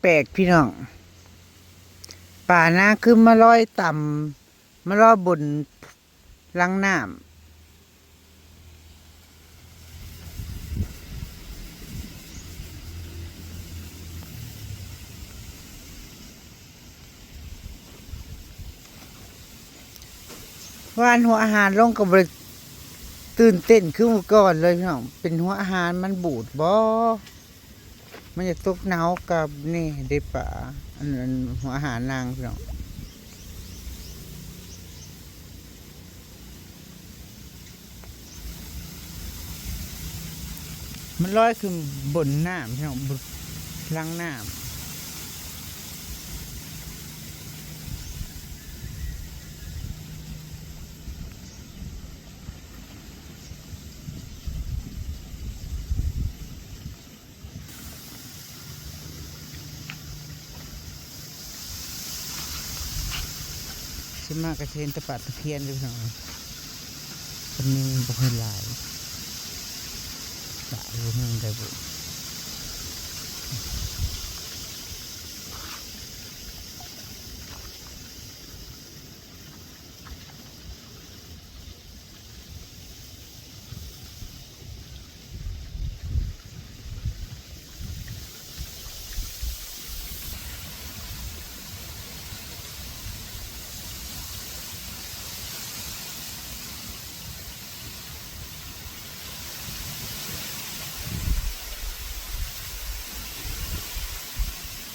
ແປກໆ ພີ່ນ້ອງ ປານາງຄືມາລອຍຕ່ຳ ມາລອຍບົນຫຼັງນ້ຳ. ຫວ່ານຫົວອາຫານລົງກໍບໍ່ໄດ້ຕື່ນເຕັ້ນຄືມື້ກ່ອນເລີຍພີ່ນ້ອງ. ເປັນຫົວອາຫານມັນບູດບໍ? ມັນຢາກຕົກເນົາກັບນີ້ເດ້ປາ ອັນ ອັນຫົວອາຫານນາງພີ່ນ້ອງ. ມັນລອຍຂຶ້ນບົນນ້ຳພີ່ນ້ອງ ບົນຫຼັງນ້ຳ. ຊິມາກໍຊິເຫັນແຕ່ປາຕະພຽນເດ້ພີ່ນ້ອງເອີຍ ປານິນບໍ່ຄ່ອຍຫຼາຍ ຫຼາຍບໍ່ເບິ່ງໄດ້ບໍ່.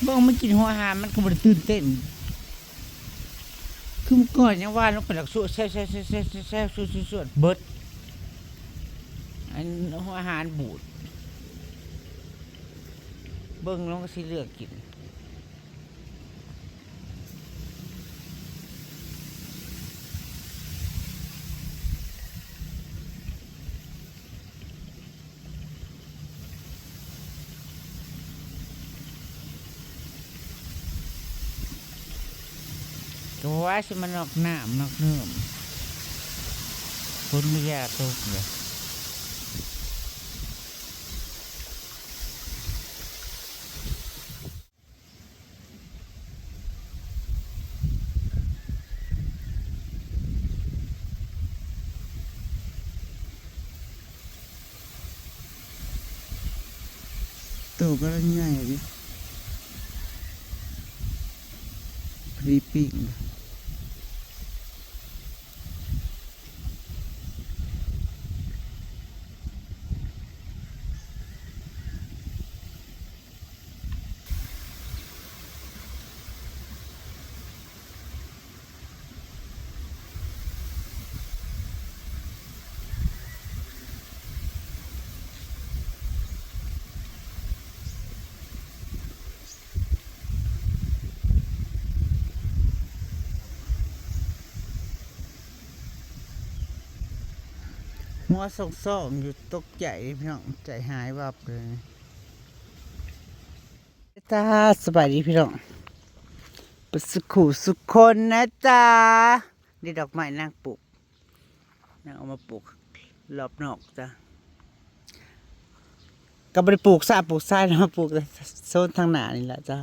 ເບິ່ງມັນກິນຫົວອາຫານ ມັນກໍບໍ່ໄດ້ຕື່ນເຕັ້ນ. ຄືມື້ກ່ອນຍັງວ່າລົງໄປຫຼັກສວດແຊວໆໆໆໆ ສວດໆໆ ເບິດ ອັນ ອາຫານບູດ ເບິ່ງລົງກໍຊິເລືອກກິນ. ກໍວ່າຊິມານອກນ້ຳນອກເນີມ ຝົນກໍຢ່າຕົກເລີຍ. ໂຕກຳລັງໃຫຍ່ເດ້ ພໍດີປີ້ງ. ຫົວສ່ອງໆຢູ່ ຕົກໃຈພີ່ນ້ອງ ໃຈຫາຍວັບເລີຍ. ຈ້າ ສະບາຍດີພີ່ນ້ອງ ເບິດສຸຂູສຸຄົນນະຈ້າ. ນີ້ດອກໄມ້ນາງປູກ ນາງເອົາມາປູກລອບນອກຈ້າ ກໍບໍ່ໄດ້ປູກຊະ ປູກຊາຍນະ ມາປູກແຕ່ໂຊນທາງໜ້ານີ້ລະຈ້າ.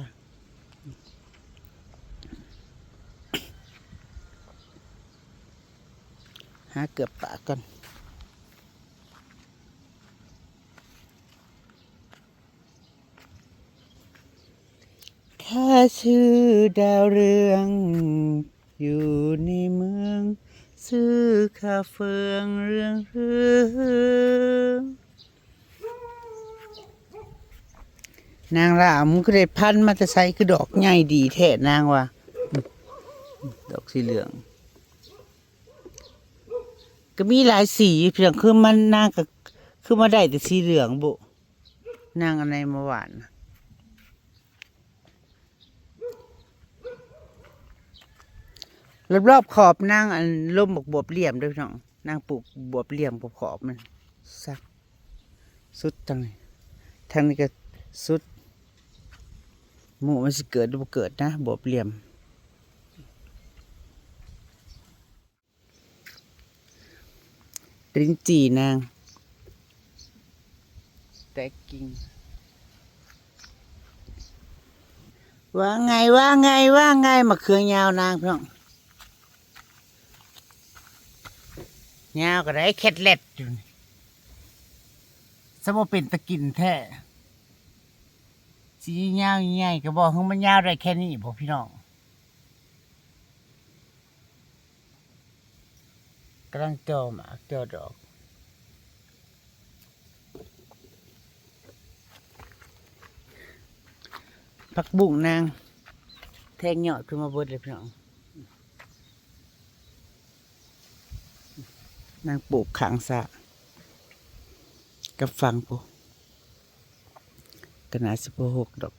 ຫາເກືອບປາກກ່ອນ. ຂ້າຊື່ດາວເຮືອງ ຢູ່ໃນເມືອງຊື່ຂ້າເຟືອງເຮືອງເຮືອງ. ນາງລາວ ມຶງຄືໄດ້ພັນມາແຕ່ໃສ ຄືດອກໃຫຍ່ດີແທ້ ນາງວ່າ ດອກສີເຫຼືອງ. ກໍມີຫຼາຍສີຢູ່ ພຽງຄືມັນ ນາງກໍຄືມາໄດ້ແຕ່ສີເຫຼືອງບຸ ນາງອັນໃດມາຫວ່ານນະ. ລອບໆຂອບນາງ ອັນ ລົມບັກບວບຫຼ່ຽມເດີພີ່ນ້ອງ ນາງປູກບວບຫຼ່ຽມຂອບໆມັນ ສັກສຸດທາງນີ້ ທາງນີ້ກໍສຸດ ໝູ່ມັນຊິເກີດຫຼືບໍ່ເກີດນະ ບວບຫຼ່ຽມ. ລິ້ນຈີ່ນາງແຕກກິ່ງ. ວ່າໄງ ວ່າໄງ ວ່າໄງ ມະເຂືອຍາວນາງພີ່ນ້ອງ ຍາວກະໄດ້ແຄດແລັດຢູ່ນີ້ ຊະບໍ່ເປັນຕາກິນແທ້ ຊິຍາວໃຫຍ່ກະບໍ່ ຫືອມັນຍາວໄດ້ແຄ່ນີ້ບໍພີ່ນ້ອງ? ກຳລັງຈ່ອໝາກຈ່ອດອກ ຜັກບຸ້ງນາງແທງຍອດຂຶ້ນມາເບິດເລີຍພີ່ນ້ອງ ນາງປູກຂ້າງສະກັບຝັ່ງພຸ້ນ ກະໜ້າຊິບໍ່ຮົກດອກ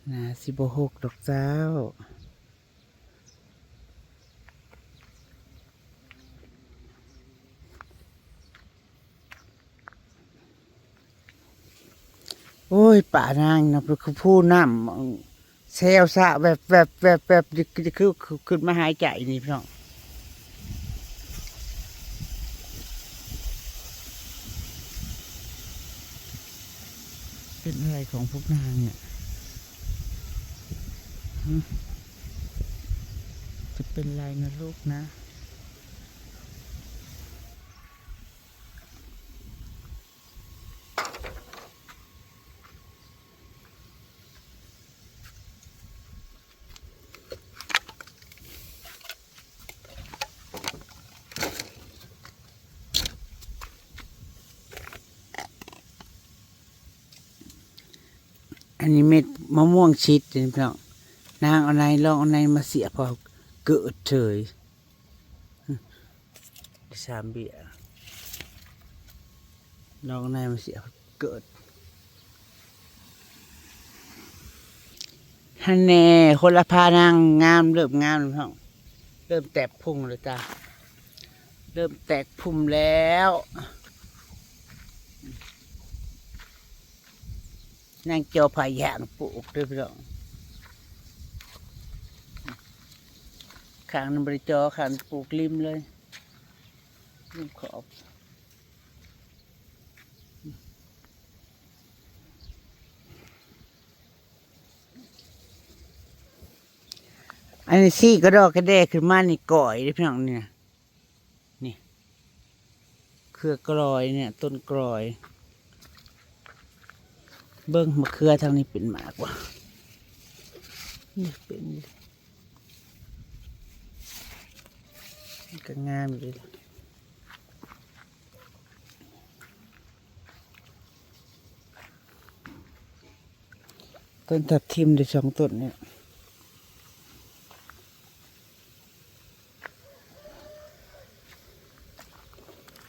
ໜ້າຊິບໍ່ຮົກດອກເຈົ້າ. ໂອ້ຍ ປານາງນະ ຄືພູນ້ຳ ແຊວຊະແວບໆໆໆ ຄື ຄື ຄືຂຶ້ນມາຫາຍໃຈນີ້ພີ່ນ້ອງ ເປັນອະໄລຂອງພວກນາງເນຍ ຫື ຈະເປັນໄລນະລູກນະ? ອັນນີ້ເມັດມະມ່ວງຊິດເດ້ພີ່ນ້ອງ ນາງເອົາໃນ ລອງເອົາໃນມາສຽບ ເອົາເກີດເສີຍ ຊາມເບຍ ລອງໃນມາສຽບເກີດ ຫັ້ນແນ່ ຄົນລະພານາງງາມ ເລີ່ມງາມແລ້ວພີ່ນ້ອງ ເລີ່ມແຕກພຸ່ງແລ້ວຈ້າ ເລີ່ມແຕກພຸ່ມແລ້ວ ນາງຈໍຜ້າຢາງປູກເດີພີ່ນ້ອງ ຂ້າງໜຶ່ງບໍ່ໄດ້ຈໍ ຂ້າງໜຶ່ງປູກລິມເລີຍ ລິມຂອບ. ອັນນີ້ຊີ້ກະດອກກະແດຂຶ້ນມານີ້ ກ້ອຍເດ້ພີ່ນ້ອງ ນີ້ນະ ນີ້ ເຄືອກ້ອຍນີ້ ຕົ້ນກ້ອຍ ເບິ່ງມະເຂືອທາງນີ້ເປັນໝາກບໍ່ ນີ້ເປັນ ມັນກະງາມຢູ່ເດ. ຕົ້ນທັບທິມໄດ້ສອງຕົ້ນນີ້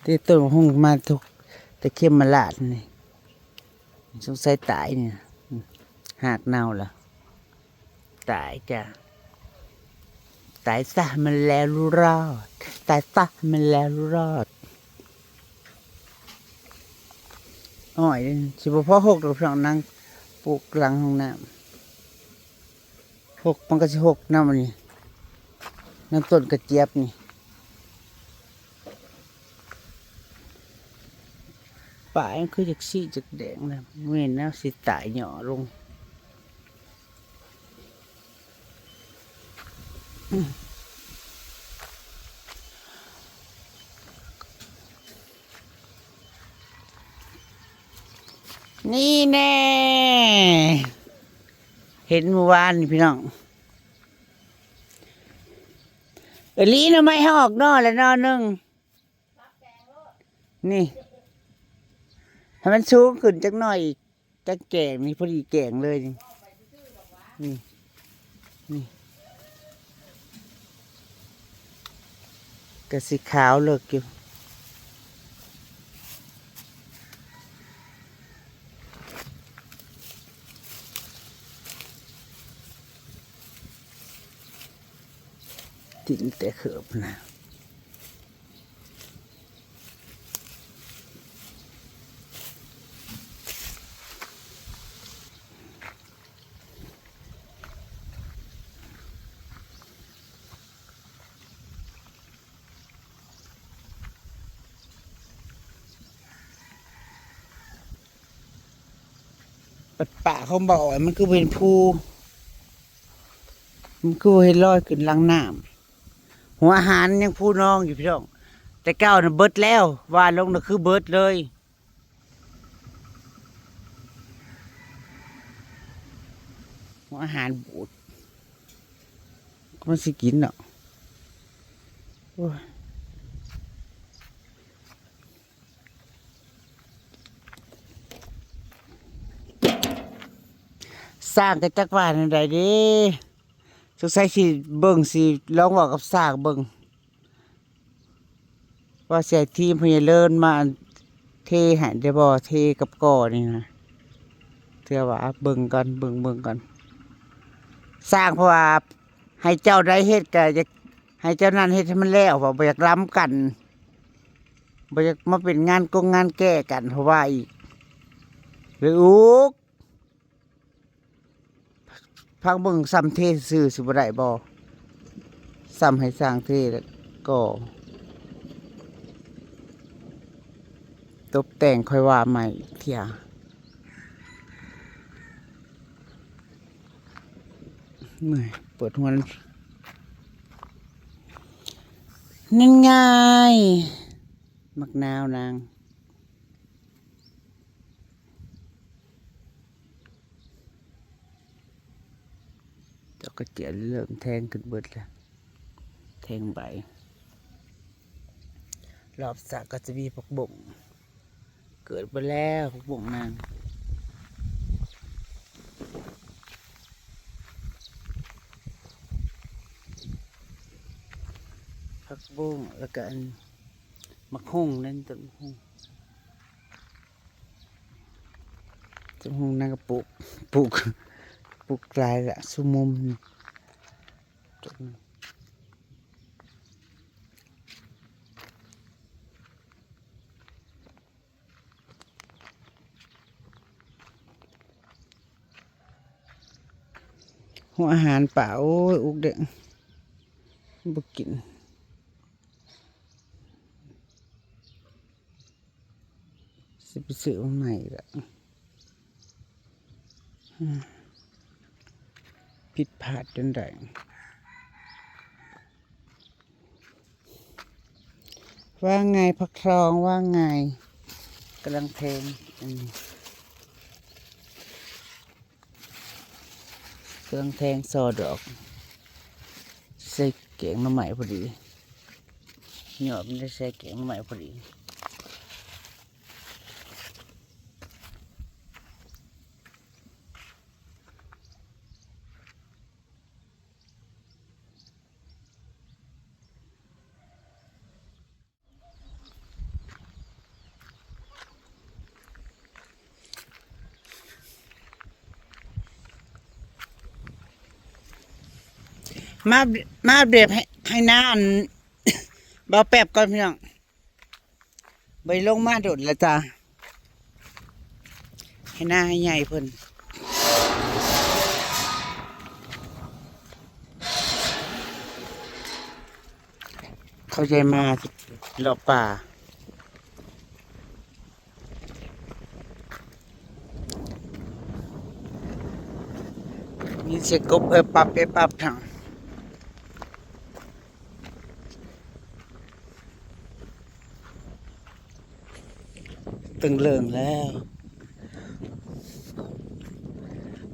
ທີ່ຕົ້ນຫຸງມາທຸກແຕ່ເຂັມມະລາດນີ້ ສົງໄສຕາຍນີ້ ຫາກເນົ່າລະ ຕາຍຈ້າ ຕາຍຊະມັນແລ້ວລອດ ຕາຍຊະມັນແລ້ວລອດ. ອ້ອຍຊິບໍ່ພໍຫົກດອກພີ່ນ້ອງ ນາງປູກຫຼັງຫ້ອງນ້ຳ ຫົກ ມັນກະຊິຫົກນຳອັນນີ້ ນຳຕົ້ນກະຈຽບນີ້. ປາຍມັນຄືຈັກສີຈັກແດງນະ ແມ່ນແນວຊິຕາຍຫຍໍ້ລົງ. ນີ້ແນ່ ເຫັນມື້ວານນີ້ພີ່ນ້ອງ ເອີ ລີ ໜໍ່ໄມ້ເຮົາອອກໜໍ່ແລ້ວໜໍ່ໜຶ່ງ ນີ້ ໃຫ້ມັນສູງຂຶ້ນຈັກໜ້ອຍອີກ ຈັກແກງນີ້ ພໍດີແກງເລີຍນີ້ ນີ້ ນີ້ ກະຊິຂາວເລິກຢູ່. ກິນແຕ່ເຂີບນະ. ເ ປາຂອງບ່າວອ້ອຍມັນຄືບໍ່ເຫັນພູ ມັນຄືບໍ່ເຫັນລອຍຂຶ້ນຫຼັງນ້ຳ. ຫົວອາຫານຍັງພູນອງຢູ່ພີ່ນ້ອງ, ແຕ່ເກົ່ານະເບິດແລ້ວ ຫວ່ານລົງນະຄືເບິດເລີຍ. ຫົວອາຫານບູດ ມັນຊິກິນເນາະ. ໂອ້ຍ. ຊ້າງກໍຈັກວ່າແນວໃດເດ້. ສົງໄສຊິເບິ່ງ ຊິລອງເວົ້າກັບຊ້າງເບິ່ງ ວ່າຊິໃຫ້ທີມພະຍາເລີນມາເທໃຫ້ໄດ້ບໍ່ ເທກັບກໍນີ້ນະ. ເທື່ອວ່າເບິ່ງກ່ອນ ເບິ່ງ ເບິ່ງກ່ອນ ຊ້າງ. ເພາະວ່າໃຫ້ເຈົ້າໃດເຮັດ ກໍຢາກໃຫ້ເຈົ້ານັ້ນເຮັດໃຫ້ມັນແລ້ວ ເພາະບໍ່ຢາກລຳກັນ ບໍ່ຢາກມາເປັນງານກົງງານແກ້ກັນ ເພາະວ່າອີກ ຫຼືອຸກ ພັງເບິ່ງ ຊ້ຳເທຊື່ໆ ຊິບໍ່ໄດ້ບໍ່? ຊ້ຳໃຫ້ຊ່າງເທແລ້ວກໍຕົບແຕ່ງ ຄ່ອຍວ່າໃໝ່ອີກເທື່ອ. ເມື່ອຍ ປວດຫົວ. ນັ້ນໄງ ໝາກນາວນາງ. ດອກກະເຈຍເລີ່ມແທງຂຶ້ນເບິດແລ້ວ ແທງໃບ. ລອບສະກໍຈະມີຜັກບົ້ງ ເກີດເບິດແລ້ວ ຜັກບົ້ງນາງ. ຜັກບົ້ງ ແລ້ວກໍອັນ ໝາກຫຸ່ງນັ້ນ ຕົ້ນໝາກຫຸ່ງ. ຕົ້ນໝາກຫຸ່ງນາງກໍປູກ ປູກ ປູກຫຼາຍລະ ຊຸມມຸມນີ້. ຫົວອາຫານປາ ໂອ້ຍ ອຸກເດ້ ບໍ່ກິນ. ຊິໄປຊື້ມາໃໝ່ລະ ຜິດພາດຈົນໄດ້. ວ່າໄງ ຜັກທອງ ວ່າໄງ? ກຳລັງແທງ ອັນນີ້ ເຄື່ອງແທງຊໍດອກ ໃສ່ແກງໜໍ່ໄມ້ພໍດີ ຍອດມັນໄດ້ໃສ່ແກງໜໍ່ໄມ້ພໍດີ. ມາ ມາອັບເດດໃຫ້ ໃຫ້ນາອັນ ບ່າວແປັບກ່ອນພີ່ນ້ອງ. ບໍ່ໄດ້ລົງມາດົນແລ້ວຈ້າ. ໃຫ້ນາໃຫ້ໃຫຍ່ເພິ່ນ ເຂົາໃຈມາເລາະປ່າ. ມີສຽງກົບເອີປັບເອີປັບທາງ ຕຶງເລີງແລ້ວ.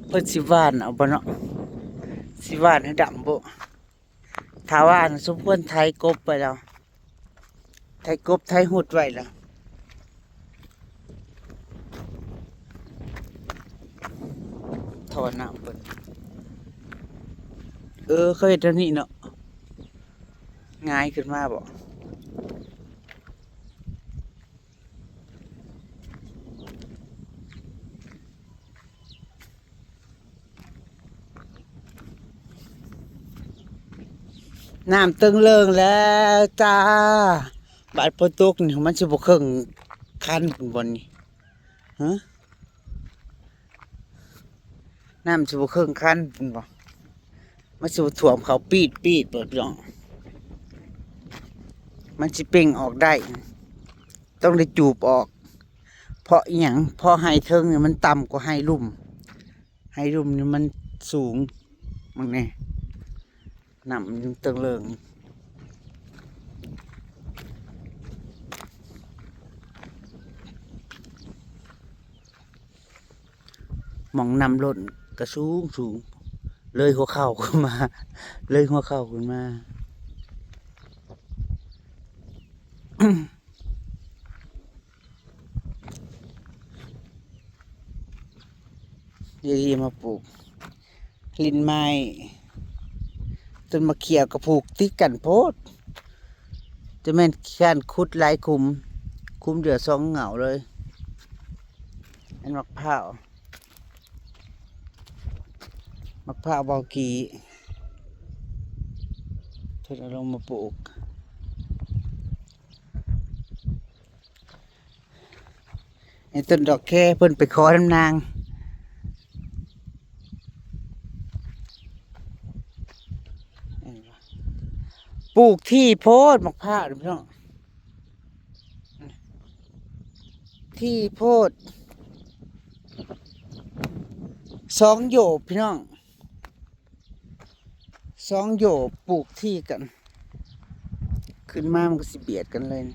ເພິ່ນຊິຫວ່ານເອົາບໍ່ເນາະ? ຊິຫວ່ານໃຫ້ດຳບໍ່? ຖ້າຫວ່ານສົມຄວນໄຖກົບໄປແລ້ວ ໄຖກົບໄຖຮຸດໄວ້ແລ້ວ. ທໍ່ນ້ຳເພິ່ນ ເອີ ເຂົາເຮັດແນວນີ້ເນາະ ຫງາຍຂຶ້ນມາບໍ? ນ້ຳຕຶງເລີງແລ້ວຈ້າ. ບາດຝົນຕົກນີ້ມັນຊິບໍ່ເຄິ່ງຄັນພຸ້ນບໍ່ນີ້? ຮະ? ນ້ຳຊິບໍ່ເຄິ່ງຄັນພຸ້ນບໍ່? ມັນຊິບໍ່ຖ້ວມເຂົ້າປີດໆ ບໍ່ພີ່ນ້ອງ? ມັນຊິເປັ່ງອອກໄດ້ ຕ້ອງໄດ້ຈູບອອກ. ເພາະອີ່ຫຍັງ? ເພາະໄຮ່ເທິງນີ້ມັນຕ່ຳກວ່າໄຮ່ລຸ່ມ. ອ້ລຸ່ມນີ້ມັນສູງ ເບິ່ງແດ່ ນ້ຳຍັງເຕີງເລີງ. ໝ່ອງນ້ຳລົ້ນກໍສູງໆ ເລີຍຫົວເຂົ່າຂຶ້ນມາ ເລີຍຫົວເຂົ່າຂຶ້ນມາ. ຢູ່ທີ່ມາປູກ ລິ້ນໄມ້ ຕົ້ນໝາກຂຽບກໍປູກຕິດກັນໂພດ ຈະແມ່ນການຂຸດຫຼາຍຂຸມ ຂຸມດຽວສອງເຫງົ້າເລີຍ. ອັນໝາກພ້າວ ໝາກພ້າວເບົາກີ້ ເພິ່ນເອົາລົງມາປູກ. ໃນຕົ້ນດອກແຄເພິ່ນໄປຂໍນຳນາງ ປູກຖີ່ໂພດໝາກພ້າວນີ້ພີ່ນ້ອງ ຖີ່ໂພດ ສອງໂຫຍບພີ່ນ້ອງ. ສອງໂຫຍບປູກຖີ່ກັນ ຂຶ້ນມາມັນກໍຊິບຽດກັນເລີຍ.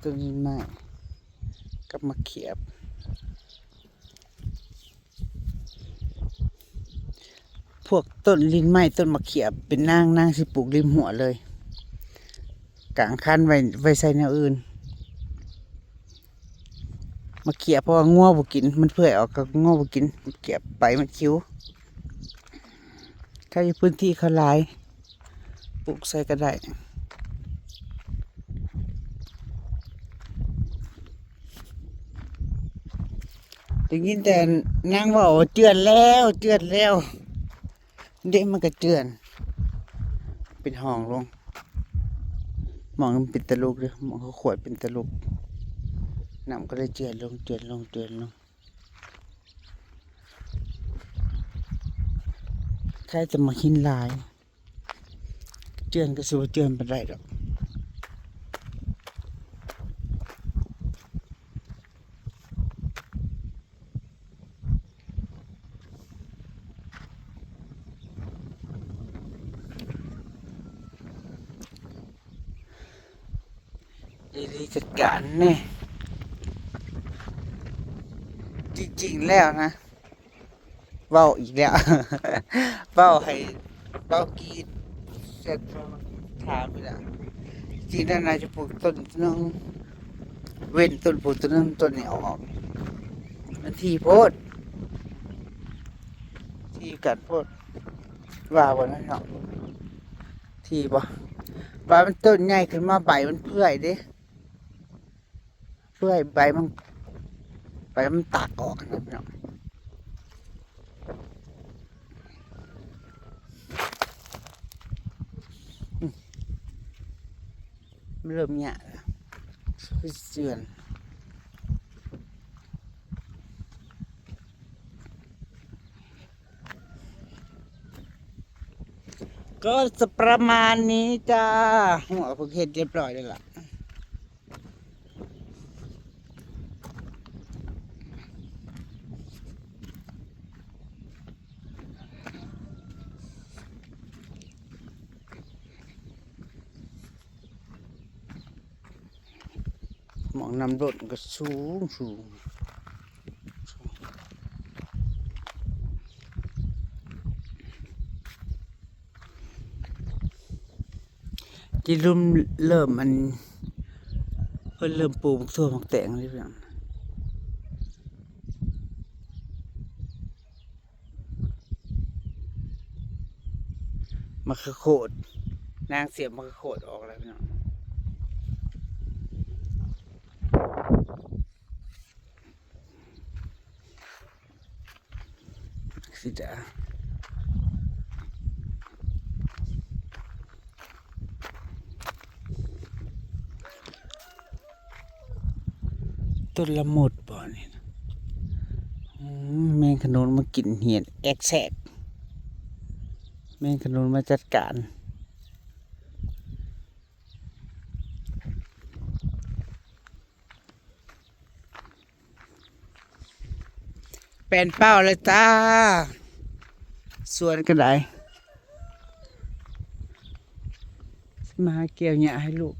ຕົ້ນໄມ້ກັບໝາກຂຽບ. ພວກຕົ້ນລິ້ນໄມ້ ຕົ້ນໝາກຂຽບເປັນນາງ ນາງຊິປູກລິມຮົ້ວເລີຍ ກາງຄັນໄວ້ ໄວ້ໃສ່ແນວອື່ນ. ໝາກຂຽບ ເພາະວ່າງົວບໍ່ກິນ ມັນເປື່ອຍອອກກໍງົວບໍ່ກິນ ໝາກຂຽບ ໃບມັນຂິວ. ໃຜຢູ່ພື້ນທີ່ເຂົາຫຼາຍ ປູກໃສ່ກໍໄດ້. ໄດ້ຍິນແຕ່ນາງເວົ້າວ່າເຈື່ອນແລ້ວ ເຈື່ອນແລ້ວ ເດ້ ມັນກໍເຈື່ອນ ເປັນຮ່ອງລົງ. ໝ່ອງມັນເປັນຕະຫຼຸກເດ້ ໝ່ອງເຂົາຂວດເປັນຕະຫຼຸກ ນ້ຳກໍເລີຍເຈື່ອນລົງ ເຈື່ອນລົງ ເຈື່ອນລົງ. ໃຄແຕ່ໝາກຫີນຫຼາຍ ເຈື່ອນກໍຊິບໍ່ເຈື່ອນປານໃດດອກ. ດີໆ ຈັດການແດ່. ຈິງໆ ແລ້ວນະ ເວົ້າອີກແລ້ວ ເວົ້າໃຫ້ ເວົ້າກີດ ຖາມນີ້ລະ. ຈິງນັ້ນນາຈະປູກຕົ້ນໜຶ່ງ ເວັ້ນຕົ້ນພຸ້ນຕົ້ນໜຶ່ງ ຕົ້ນນີ້ອອກ ມັນຖີ່ໂພດ ຖີ່ກັນໂພດ ວ່າບໍ່ນັ້ນເນາະ. ຖີ່ບໍ່ ວ່າມັນຕົ້ນໃຫຍ່ຂຶ້ນມາ ໃບມັນເປື່ອຍເດ້ ເປື່ອຍ ໃບມັນ ໃບມັນຕາກອອກນະພີ່ນ້ອງ. ອືມ ມັນເລີ່ມຍາກແລ້ວ ຄືເຈື່ອນ. ກໍຈະປະມານນີ້ຈ້າ ຫົວເພິ່ນເຮັດຮຽບຮ້ອຍແລ້ວລະ. ໝ່ອງນ້ຳລົ້ນກໍສູງໆ ທີ່ລຸ່ມເລີ່ມ ອັນ ເພິ່ນເລີ່ມປູກໝາກຖົ່ວໝາກແຕງເລີຍພີ່ນ້ອງ. ໝາກຂະໂຄດ ນາງສຽບໝາກຂະໂຄດອອກແລ້ວພີ່ນ້ອງ. ຊິດາ ຕົ້ນລະມຸດບໍ່ນີ້ນະ? ອືມ ແມງຂະໜູນມາກິນຮຽນແອກແຊກ ແມງຂະໜູນມາຈັດການ. ແປນເປົ້າແລ້ວຈ້າ ສວນກໍໄດ້ ຊິມາຫາກ່ຽວຫຍ້າໃຫ້ລູກ.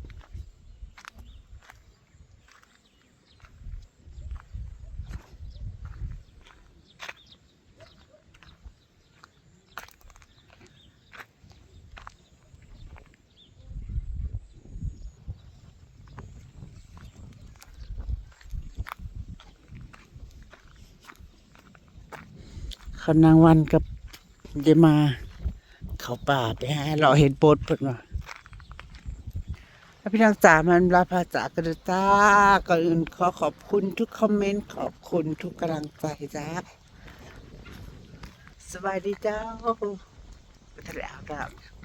ເຂົານາງວັນກັບເຈມາ ເຂົ້າປ່າໄປຫາເລາະເຫັດບົດເພິ່ນວ່າ. ແລ້ວພີ່ນ້ອງຈ໋າ ມາລາພາຈາກກັນເດີຈ້າ. ກ່ອນອື່ນຂໍຂອບຄຸນທຸກຄອມເມັນ ຂອບຄຸນທຸກກຳລັງໃຈຈ້າ. ສະບາຍດີເຈົ້າ ບໍ່ທັນໄດ້ອາບນ້ຳ.